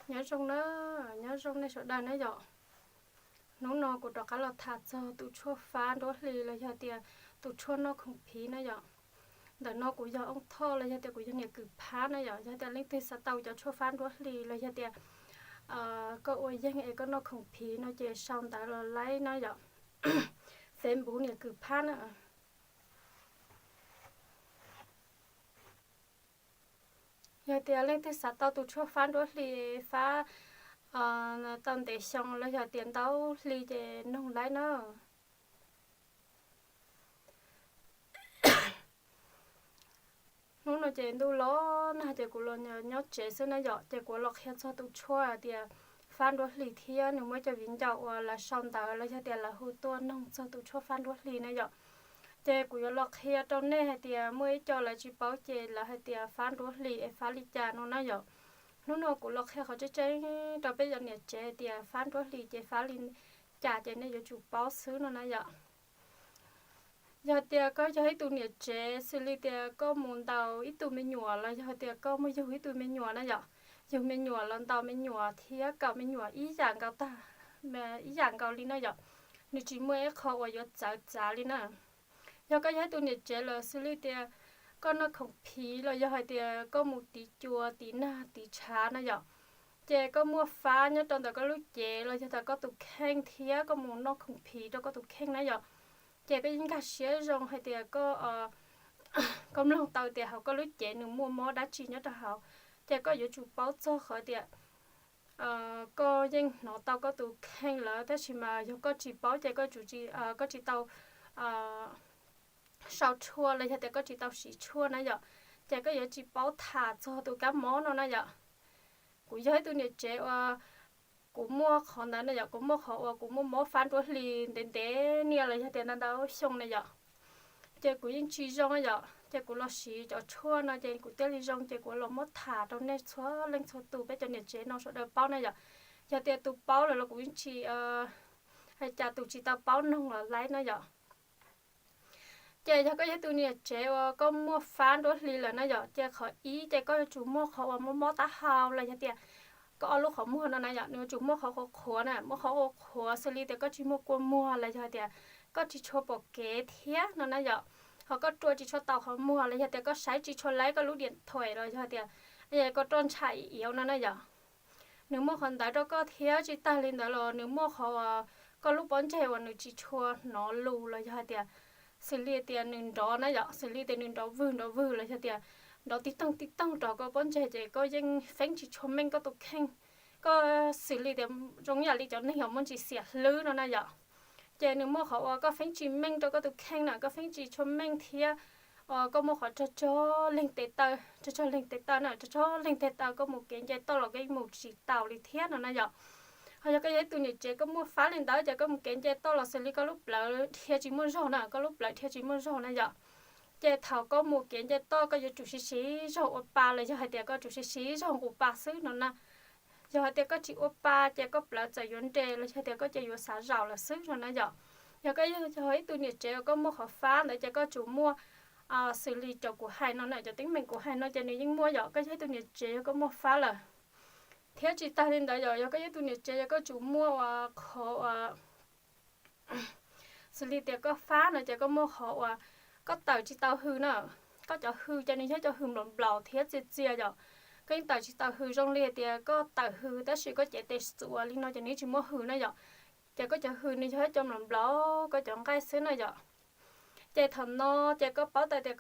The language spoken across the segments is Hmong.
Nyob zoo na, nyob zoo nej sawv daws na yom. Hnub no kuv rov qab los tham txog tus tshuaj fab nruab hlis los yog tias tus tshuaj noj khoom phiv na yom. Ntawm no kuv yog Ooj Thoj los yog tias kuv yog niam kws phab na yom. Yog tias leej twg xav tau cov tshuaj fab nruab hlis los yog tias koj ua yeeg es koj noj khoom phiv no ces sau ntawv los laib na yom. Facebook niam kws phab na. Yog tias leej twg xav tau tus tshuaj fab nruab hlis, fab tau ntev xyoo los yog tias ntau hli ces noog laib na. Hnub no ces ntuj los nag ces kuv los nyob tsev xwb na yom, ces kuv los qhia txog tus tshuaj tias fab nruab hlis thiab nws muaj cov viv ncaus uas lawv sau ntawv los yog tias lawv hu tuaj noog txog tus tshuaj fab nruab hlis na yom. Ces kuv yuav los qhia rau nej hais tias muaj ib co lawv tsis paub ces lawv hais tias fab nruab hlis es fab li cas no na yom. Hnub no kuv los qhia qhov tseeb tseeb rau peb cov niam tsev tias fab nruab hlis ces fab li cas ces nej yuav tsum paub xwb no na yom. Yog tias koj yog ib tug niam tsev xws li tias koj mus ntaus ib tug me nyuam los yog tias koj muaj yug ib tug me nyuam na yom, yug me nyuam los ntaus me nyuam thiab kaum me nyuam ib yam nkaus tag, ib yam nkaus li na yom, nws tsis muaj ib qho uas yuav txawv txav li na. Yog koj yog ib tug niam tsev lawm xws li tias koj noj khoom phiv los yog hais tias koj mus tiv cua tiv nag tiv tshav na yom, ces koj muaj fab nyob rau ntawm koj lub cev los yog tias koj tus kheej thiab koj mus noj khoom phiv rau koj tus kheej na yom, ces peb yeej nkag siab zoo hais tias koj mloog tau tias hauv koj lub cev nws muaj mob dab tsi nyob rau hauv, ces koj yuav tsum paub txog qhov tias koj yeej hnov tau koj tus kheej lawm, tab sis mas yog koj tsis paub ces koj tsis tau sau tshuaj los yog tias koj tsis tau siv tshuaj na yom, ces koj yuav tsis paub tham txog tus kab mob no na yom. Kuv yog ib tug niam tsev uas kuv muaj qhov ntawd na yom, kuv muaj qhov uas kuv muaj mob fab nruab hlis ntev ntev niaj los yog tias ntau ntau xyoo na yom, ces kuv yeej tsis zoo yom, ces kuv los siv cov tshuaj no ces kuv thiaj li zoo, ces kuv los muab tham rau nej txhua leej txhua tus peb cov niam tsev no sawv daws paub na yom. Yog tias tus paub lawm los kuv yeej tsis hais cas, tus tsis tau paub noog los laib na yom. Ces yog koj yog tus niam tsev uas koj muaj fab nruab hlis lawm na yom, ces qhov ib ces koj yuav tsum muaj qhov uas muaj mob taub hau los yog tias koj ob lub qhov muag no na yom, nws yuav tsum muaj qhov qhuav qhuav na, muaj qhov qhuav qhuav xws li tias koj tsis muaj kua muag los yog tias koj tsis tshua pom kev thiab no na yom. Ho koj rua tsis tshua tau qhov muag los yog tias koj saib tsis tshua laib koj lub diam thuam los yog tias koj roj ntsha iav no na yom. Nws muaj qhov ntawd rau koj thiab tsis tag li ntawd los nws muaj qhov uas koj lub pob ntseg uas nws tsis tshua hnov lus los yog hais tias xws li tias nws nrov na yom, xws li tias nws nrov vwg nrov vwg los yog tias nrov tib toog tib toog rau koj pob ntseg ces koj yeej feeb tsis tshua meej koj tus kheej. Koj xws li tias zoo yam li cov neeg uas muaj ntsis xiam hlwb no na yom. Ces nws muaj qhov uas koj feeb tsis meej rau koj tus kheej na, koj feeb tsis tshua meej thiab koj muaj qhov tsog tsog leeg tes taw, tsog tsog leeg tes taw na, tsog tsog leeg tes taw koj mus kev nce toj los koj yeej mus tsis taus li thiab no na yom. Ho yog koj yog ib tug niam tsev koj muaj fab li ntawd ces koj mus kev nce toj los xws li koj lub plawv dhia tsis muaj zog na, koj lub plawv dhia tsis muaj zog na yom. Ces thaum koj mus kev nce toj koj yuav tsum siv siv zog ua pa los yog hais tias koj tsum siv siv zog nqus pa xwb no na. Yog hais tias koj tsis ua pa ces koj plawv txawm yuav nres los yog tias koj cia yuav xav zaum lawm xwb no na yom. Yog koj yog ib tug niam tsev uas koj muaj qhov fab ntawd ces koj tsum muaj xws li cov kuv hais no na, cov teeb meem kuv hais no ces nws yeej muaj yom, koj yog ib tug niam tsev yog koj muaj fab lawm. Thiab tsis tag li ntawd yom, yog koj yog ib tug niam tsev yog koj tsum muaj uas qhov uas xws li tias koj fab no ces koj muaj qhov uas koj tawm tsis tau hws na. Koj cov hws ces nws yog cov hws nplaum nplaum thiab txias txias yom. Koj yeej tawm tsis tau hws, zoo li hais tias koj tawm hws tab sis koj cev tes xuas li no ces nws tsis muaj hws na yom. Ces koj cov hws nws yog ib co nplaum nplaum koj cov nqaij xwb na yom. Ces thaum no ces koj paub tau tias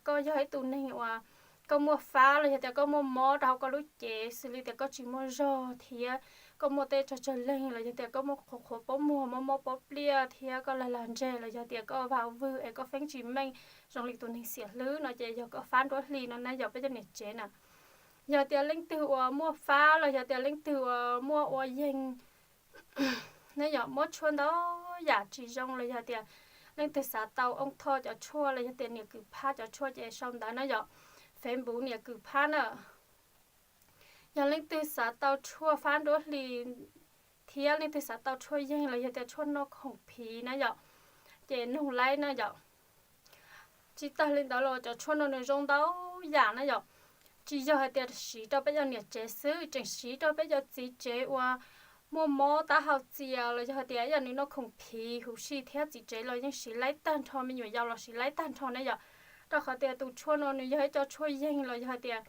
koj yog ib tug neeg uas koj muaj fab los yog tias koj muaj mob rau hauv koj lub cev xws li tias koj tsis muaj zog thiab koj muaj tej tsog tsawg leeg los yog tias koj muaj qhuav qhuav pob muag, mob mob pob pliaj thiab koj lag lag ntseg los yog tias koj vag vwg es koj feeb tsis meej zoo li tus neeg xiam hlwb no ces yog koj fab nruab hlis no na yom peb cov niam tsev na. Yog tias leej twg uas muaj fab los yog tias leej twg uas muaj ua yeeg na yom, muab tshuaj ntau yam tsis zoo los yog tias leej twg xav tau Ooj Thoj cov tshuaj los yog tias niam kws phab cov tshuaj ces sau ntawv na yom, Facebook niam kws phab na. Yog leej twg xav tau tshuaj fab nruab hlis thiab leej twg xav tau tshuaj yeeg los yog tias tshuaj noj khoom phiv na yom, ces nug laib na yom. Tsis tag li ntawd los cov tshuaj no nws zoo ntau yam na yom. tsis yog hais tias siv rau peb cov niam tsev xwb, tseem siv rau peb cov txiv tsev uas muaj mob taub hau txias los yog hais tias yog nws noj khoom phiv huv si thiab, txiv tsev los yeej siv laib tag nrho, me nyuam yaus los siv laib tag nrho na yom. Rau qhov tias tus tshuaj no nws yog ib co tshuaj yeeg los yog hais tias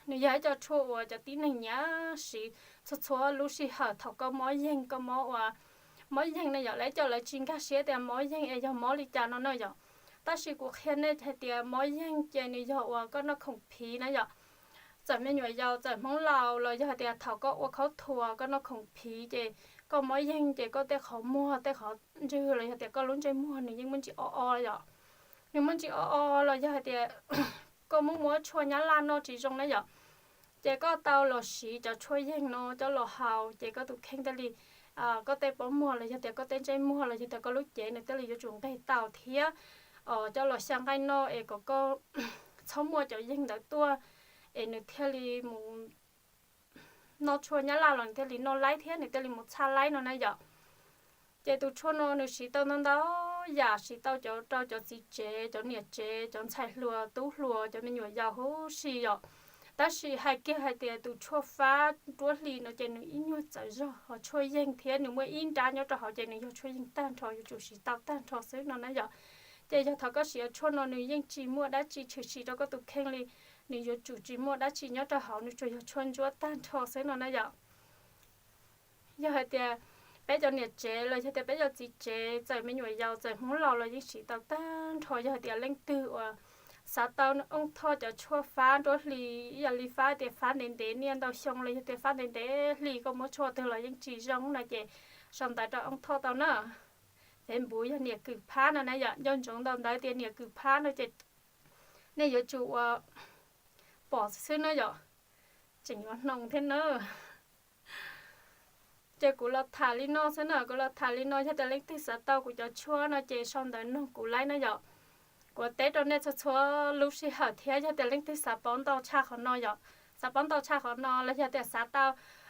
nws yog ib co tshuaj uas cov tib neeg nyiam siv txhua txhua lub sij hawm thaum koj mob yeeg, koj mob uas mob yeeg na yom. Lawv cov lawv tsis nkag siab tias mob yeeg es yog mob li cas no na yom. Tab sis kuv qhia nej hais tias mob yeeg ces nws yog uas koj noj khoom phiv na yom. Txawm me nyuam yaus txawm Hmoob laus los yog hais tias thaum koj ua khaub thuas koj noj khoom phiv ces koj mob yeeg ces koj tej qhov muag tej qhov ntswg los yog tias koj lub ntsej muag nws yeej muaj ntsis o o yom. Nws muaj ntsis o o los yog hais tias koj muab muab tshuaj nyab laj noj tsis zoo na yom. Ces koj tau los siv cov tshuaj yeeg no coj los haus ces koj tus kheej thiaj li, koj tej pob muag los yog tias koj tej ntsej muag los yog tias koj lub cev nws thiaj li yuav tsum nqeg tau thiab coj los xya nqaij noj es kom koj txhob muaj cov yeeg ntawd tuaj es nws thiaj li mus noj tshuaj nyab laj los nws thiaj li noj laib thiab nws thiaj li mus txhaj laib no na yom. Ces tus tshuaj no nws siv tau ntau ntau yam, siv tau cov rau cov txiv tsev, cov niam tsev, cov ntxhais hluas tub hluas, cov me nyuam yaus huv si yom. Tab sis hais kiag hais tias tus tshuaj fab nruab hlis no ces nws ib nyuag txawv zog, ho tshuaj yeeg thiab nws muaj ib nrab nyob rau hauv ces nws yog tshuaj yeeg tag nrho, yuav tsum siv tau tag nrho xwb no na yom. Ces yog thaum koj siv tshuaj no nws yeej tsis muaj dab tsi tshwm sim rau koj tus kheej li, nws yuav tsum tsis muaj dab tsi nyob rau hauv, nws tsuas yog tshuaj ntsuab tag nrho xwb no na yom. Yog hais tias peb cov niam tsev los yog tias peb cov txiv tsev txawm me nyuam yaus txawm Hmoob laus los yeej siv tau tag nrho. Yog hais tias leej twg uas xav tau Ooj Thoj cov tshuaj fab nruab hlis ib yam li fab tias fab ntev ntev niaj ntau xyoo los yog tias fab ntev ntev hli koj muab tshuaj twg los yeej tsis zoo no ces sau ntawv rau Ooj Thoj tau na. Facebook yog Niam Kws Phab no na yom, nco ntsoov ntau ntawv tias Niam Kws Phab no ces nej yuav tsum ua pom xwb na yom, tseem yuav hnoos thiab na. Ces kuv los tham li no xwb na, kuv los tham li no, yog tias leej twg xav tau kuv cov tshuaj no ces sau ntawv nug kuv laib na yom. Kuv teb rau nej txhua txhua lub sij hawm thiab yog tias leej twg xav paub ntau tshaj qhov no yom, xav paub ntau tshaj qhov no los yog tias xav tau